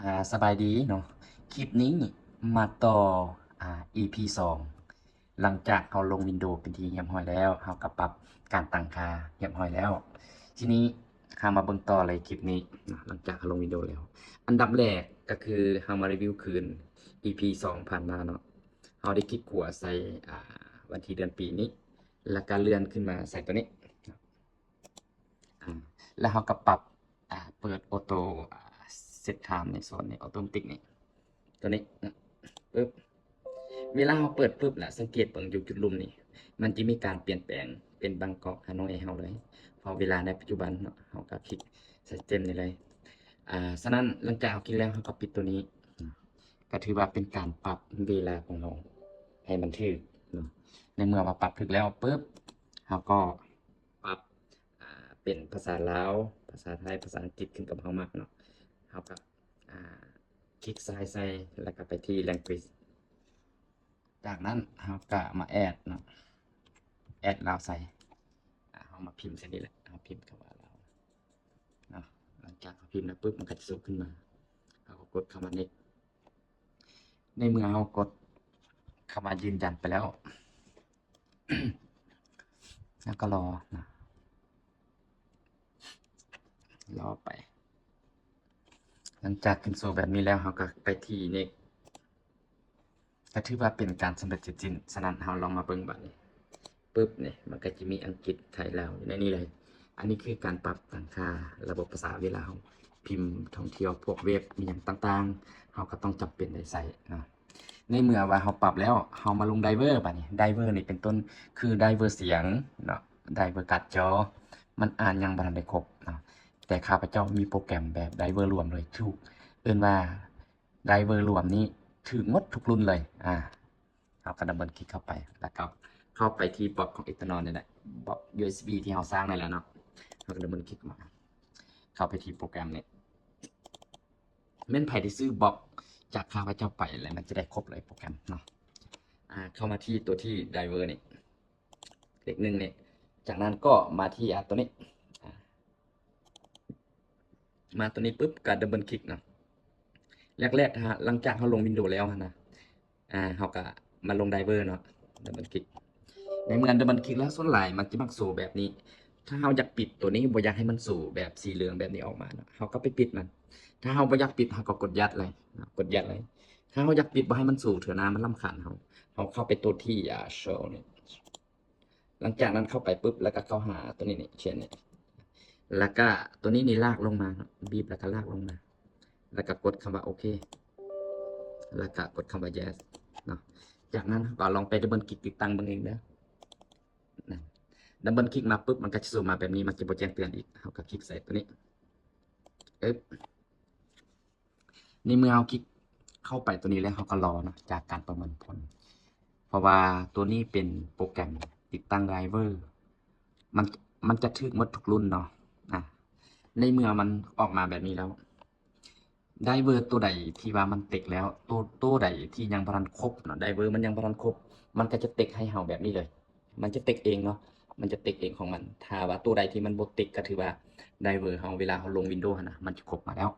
ອາ ສະບາຍດີເນາະ, ຄລິບນີ້ມາຕໍ່ ອາ ອີພີສອງ ຫຼັງຈາກເຮົາລົງວິນໂດເປັນທີ່ຮຽບຮ້ອຍແລ້ວ ເຮົາກໍປັບການຕັ້ງຄ່າຮຽບຮ້ອຍແລ້ວ. ທີນີ້ເຮົາມາເບິ່ງຕໍ່ເລີຍຄລິບນີ້ເນາະ, ຫຼັງຈາກເຮົາລົງວິນໂດແລ້ວ ອັນດັບແລກກໍຄືເຮົາມາຣີວິວຄືນ ອີພີສອງ ຜ່ານມາເນາະ. ເຮົາໄດ້ຄລິກຂວາໃສ່ ອາ ວັນທີເດືອນປີນີ້ ແລ້ວກໍເລື່ອນຂຶ້ນມາໃສ່ຕົວນີ້. ອາ ແລ້ວເຮົາກໍປັບ ອາ ເປີດໂອໂຕ ອາ ເຊັດໄທມໃນໂຊນນີ້ ອອໂຕແມັດຕິກນີ້ ຕົວນີ້ນະ ປຶບ ເວລາເຮົາເປີດປຶບລະ ສັງເກດເບິ່ງຢູ່ຈຸດລຸ່ມນີ້ ມັນຈະມີການປ່ຽນແປງເປັນບາງກອກຮາໂນຍໃຫ້ເຮົາເລີຍ ເພາະເວລາໃນປັດຈຸບັນເນາະ. ເຮົາກໍຄລິກໃສ່ເຕັມນີ້ເລີຍ. ອາ ສະນັ້ນ ຫຼັງຈາກເຮົາຄລິກແລ້ວ ເຮົາກໍປິດຕົວນີ້ ກໍຖືວ່າເປັນການປັບເວລາຂອງເຮົາໃຫ້ມັນຖືກເນາະ. ໃນເມື່ອວ່າປັບຖືກແລ້ວປຶບ ເຮົາກໍ ປັບ ອາ ເປັນພາສາລາວ, ພາສາໄທ, ພາສາອັງກິດ ຂຶ້ນກັບເຮົາມັກເນາະ. ເຮົາກໍ ອາ ຄລິກຊ້າຍໃສ່ ແລ້ວກໍໄປທີ່ language. ຈາກນັ້ນເຮົາກໍມາ add ເນາະ, add ລາວໃສ່. ອາ ເຮົາມາພິມໃສ່ນີ້ແຫຼະ, ເຮົາພິມຄຳວ່າລາວເນາະ. ຫຼັງຈາກເຮົາພິມແລ້ວປຶບ ມັນກໍຈະໂຊຂຶ້ນມາ, ເຮົາກໍກົດຄຳວ່າ next. ໃນເມື່ອເຮົາກົດຄຳວ່າຢືນຢັນໄປແລ້ວ ແລ້ວກໍລໍນະ, ລໍໄປ. ຫຼັງຈາກຂຶ້ນໂຊແບບນີ້ແລ້ວ ເຮົາກໍໄປທີ່ next ກໍຖືວ່າເປັນການສຳເລັດເສັດສິ້ນ. ສະນັ້ນ ເຮົາລອງມາເບິ່ງບາດນີ້ ປຶບ ນີ້ ມັນກໍຈະມີອັງກິດ ໄທ ລາວ ຢູ່ໃນນີ້ເລີຍ. ອັນນີ້ຄືການປັບຕັ້ງຄ່າລະບົບພາສາ ເວລາເຮົາພິມທ່ອງທ່ຽວ ພວກເວັບ ອີ່ຫຍັງຕ່າງໆ ເຮົາກໍຕ້ອງຈຳເປັນໄດ້ໃຊ້ເນາະ. ໃນເມື່ອວ່າເຮົາປັບແລ້ວ ເຮົາມາລົງໄດເວີບາດນີ້. ໄດເວີນີ້ເປັນຕົ້ນຄືໄດເວີສຽງເນາະ, ໄດເວີກາດຈໍ ມັນອ່ານຍັງບໍ່ທັນໄດ້ຄົບເນາະ. ແຕ່ຂ້າພະເຈົ້າມີໂປຣແກຣມແບບໄດເວີລວມເລີຍ ຖືກເອີ້ນວ່າໄດເວີລວມນີ້ ຖືກໝົດທຸກລຸ້ນເລີຍ. ອາ ເຮົາກໍດັບເບິນຄລິກເຂົ້າໄປ ແລ້ວກໍເຂົ້າໄປທີ່ບັອກຂອງ eternal ນີ້ແຫຼະ, ບັອກ ຢູເອສບີ ທີ່ເຮົາສ້າງນັ້ນແຫຼະເນາະ. ເຮົາກໍດັບເບິນຄລິກມາ ເຂົ້າໄປທີ່ໂປຣແກຣມນີ້. ແມ່ນໃຜທີ່ຊື້ບັອກຈາກຂ້າພະເຈົ້າໄປ ແລ້ວມັນຈະໄດ້ຄົບເລີຍໂປຣແກຣມເນາະ. ອາ ເຂົ້າມາທີ່ຕົວທີ່ໄດເວີນີ້ ເລກໜຶ່ງນີ້, ຈາກນັ້ນກໍມາທີ່ ອາ ຕົວນີ້ ອາ ມາຕົວນີ້ປຶບ ກໍດັບເບິນຄລິກເນາະ. ແລກໆ ຖ້າ ຫຼັງຈາກເຮົາລົງວິນໂດແລ້ວຫັ້ນນະ ອາ ເຮົາກໍມາລົງໄດເວີເນາະ, ດັບເບິນຄລິກ. ໃນເມື່ອດັບເບິນຄລິກແລ້ວ ສ່ວນຫຼາຍມັນຈະມັກໂຊແບບນີ້. ຖ້າເຮົາຢາກປິດຕົວນີ້ ບໍ່ຢາກໃຫ້ມັນໂຊແບບສີເຫຼືອງແບບນີ້ອອກມາເນາະ, ເຮົາກໍໄປປິດມັນ. ຖ້າເຮົາບໍ່ຢາກປິດ ເຮົາກໍກົດຢັດເລີຍເນາະ, ກົດຢັດເລີຍ. ຖ້າເຮົາຢາກປິດ ບໍ່ໃຫ້ມັນໂຊເທື່ອນະ ມັນລຳຄານເຮົາ, ເຮົາເຂົ້າໄປຕົວທີ່ ອາ ໂຊນີ້. ຫຼັງຈາກນັ້ນເຂົ້າໄປປຶບ ແລ້ວກໍເຂົ້າຫາຕົວນີ້ນີ້ ເຂດນີ້ ແລ້ວກໍຕົວນີ້ນີ້ລາກລົງມາເນາະ, ບີບແລ້ວກໍລາກລົງມາ ແລ້ວກໍກົດຄຳວ່າໂອເຄ ແລ້ວກໍກົດຄຳວ່າ yes ເນາະ. ຈາກນັ້ນເຮົາກໍລອງໄປດັບເບິນຄລິກຕິດຕັ້ງເບິ່ງເອງເດີ. ດັບເບິນຄລິກມາປຶບ ມັນກໍຈະໂຊມາແບບນີ້, ມັນຈະບໍ່ແຈ້ງເຕືອນອີກ. ເຮົາກໍຄລິກໃສ່ຕົວນີ້ ເອີບ ໃນເມື່ອເຮົາຄລິກເຂົ້າໄປຕົວນີ້ແລ້ວ ເຮົາກໍລໍເນາະ ຈາກການປະເມີນຜົນ, ເພາະວ່າຕົວນີ້ເປັນໂປຣແກຣມຕິດຕັ້ງໄດເວີ ມັນ ມັນຈະຖືກໝົດທຸກລຸ້ນເນາະ. ອາ ໃນເມື່ອມັນອອກມາແບບນີ້ແລ້ວ ໄດເວີຕົວໃດທີ່ວ່າມັນຕິກແລ້ວ ໂຕ ໂຕໃດທີ່ຍັງບໍ່ທັນຄົບເນາະ, ໄດເວີມັນຍັງບໍ່ທັນຄົບ ມັນກໍຈະຕິກໃຫ້ເຮົາແບບນີ້ເລີຍ. ມັນຈະຕິກເອງເນາະ, ມັນຈະຕິກເອງຂອງມັນ. ຖ້າວ່າຕົວໃດທີ່ມັນບໍ່ຕິກ ກໍຖືວ່າໄດເວີເຮົາ ເວລາເຮົາລົງວິນໂດຫັ້ນນະ ມັນຈະຄົບມາແລ້ວ.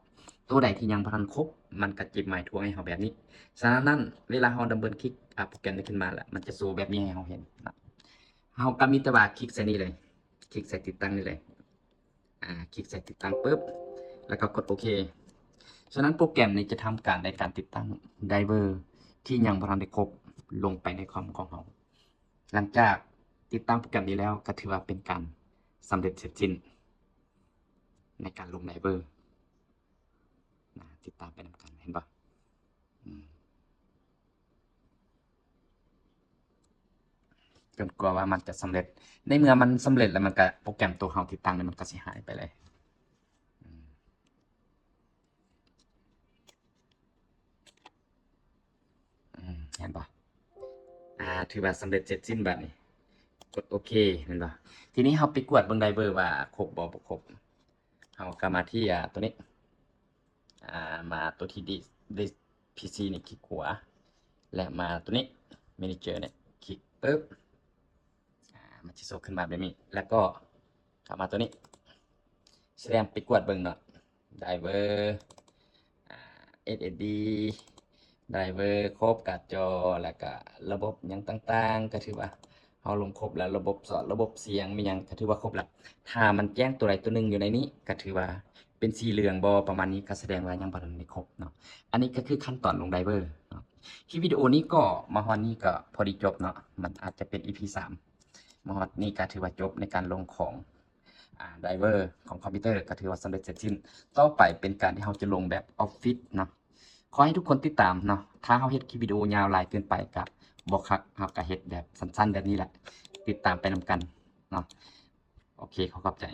ຕົວໃດທີ່ຍັງບໍ່ທັນຄົບ ມັນກໍຈະໝາຍທວງໃຫ້ເຮົາແບບນີ້. ສະນັ້ນ ເວລາເຮົາດັບເບິນຄລິກ ອາ ໂປຣແກຣມນີ້ຂຶ້ນມາລະ ມັນຈະໂຊແບບນີ້ໃຫ້ເຮົາເຫັນນະ. ເຮົາກໍມີແຕ່ວ່າຄລິກໃສ່ນີ້ເລີຍ, ຄລິກໃສ່ຕິດຕັ້ງນີ້ເລີຍ. ອາ ຄລິກໃສ່ຕິດຕັ້ງປຶບ ແລ້ວກໍກົດໂອເຄ. ສະນັ້ນໂປຣແກຣມນີ້ຈະທຳການໃນການຕິດຕັ້ງໄດເວີທີ່ຍັງບໍ່ທັນໄດ້ຄົບລົງໄປໃນຄອມຂອງເຮົາ. ຫຼັງຈາກຕິດຕັ້ງໂປຣແກຣມນີ້ແລ້ວ ກໍຖືວ່າເປັນການສຳເລັດເສັດສິ້ນໃນການລົງໄດເວີນະ. ຕິດຕາມໄປນຳກັນ ເຫັນບໍ່? ອືມ ຈົນກວ່າວ່າມັນຈະສຳເລັດ. ໃນເມື່ອມັນສຳເລັດແລ້ວ ມັນກະ ໂປຣແກຣມໂຕເຮົາຕິດຕັ້ງນີ້ ມັນກະຊິຫາຍໄປເລີຍ. ອືມ ອືມ ເຫັນບໍ່? ອາ ຖືວ່າສຳເລັດເສັດສິ້ນບາດນີ້. ກົດໂອເຄ ແມ່ນບໍ່? ທີນີ້ເຮົາໄປກວດເບິ່ງໄດເວີວ່າຄົບບໍ່ ບໍ່ຄົບ. ເຮົາກໍມາທີ່ ອາ ຕົວນີ້ ອາ ມາຕົວທີ່ ດີ ດີ ພີຊີ ນີ້ ຄລິກຂວາ ແລະ ມາຕົວນີ້ ແມເນເຈີ ນີ້ ຄລິກປຶບ ອາ ມັນຈະໂຊຂຶ້ນມາແບບນີ້ ແລ້ວກໍເຂົ້າມາຕົວນີ້ ສະແດງໄປກວດເບິ່ງເນາະ ໄດເວີ ອາ ເອສເອສດີ ໄດຣເວີ ຄົບ ກາດຈໍ ແລ້ວກະລະບົບຫຍັງຕ່າງໆ ກະຖືວ່າເຮົາລົງຄົບແລ້ວ ລະບົບສອດ ລະບົບສຽງ ມີຫຍັງກະຖືວ່າຄົບແລ້ວ. ຖ້າມັນແຈ້ງຕົວໃດຕົວໜຶ່ງຢູ່ໃນນີ້ ກະຖືວ່າເປັນສີເຫຼືອງບໍ່ ປະມານນີ້ ກະສະແດງວ່າຍັງບໍ່ທັນໄດ້ຄົບເນາະ. ອັນນີ້ກະຄືຂັ້ນຕອນລົງໄດຣເວີເນາະ. ຄລິບວິດີໂອນີ້ກໍມາຮອດນີ້ກໍພໍດີຈົບເນາະ, ມັນອາດຈະເປັນອີພີສາມ. ມາຮອດນີ້ກໍຖືວ່າຈົບໃນການລົງຂອງ ອາ ໄດຣເວີຂອງຄອມພິວເຕີ ກໍຖືວ່າສຳເລັດເສັດສິ້ນ. ຕໍ່ໄປເປັນການທີ່ເຮົາຈະລົງແບບອອບຟິດເນາະ. ຂໍໃຫ້ທຸກຄົນຕິດຕາມເນາະ, ຖ້າເຮົາເຮັດຄລິບວິດີໂອຍາວຫຼາຍເກີນໄປກໍບໍ່ຄັກ, ເຮົາກໍເຮັດແບບສັ້ນໆແບບນີ້ແຫຼະ, ຕິດຕາມໄປນຳກັນເນາະ. ໂອເຄ ຂໍຂອບໃຈ.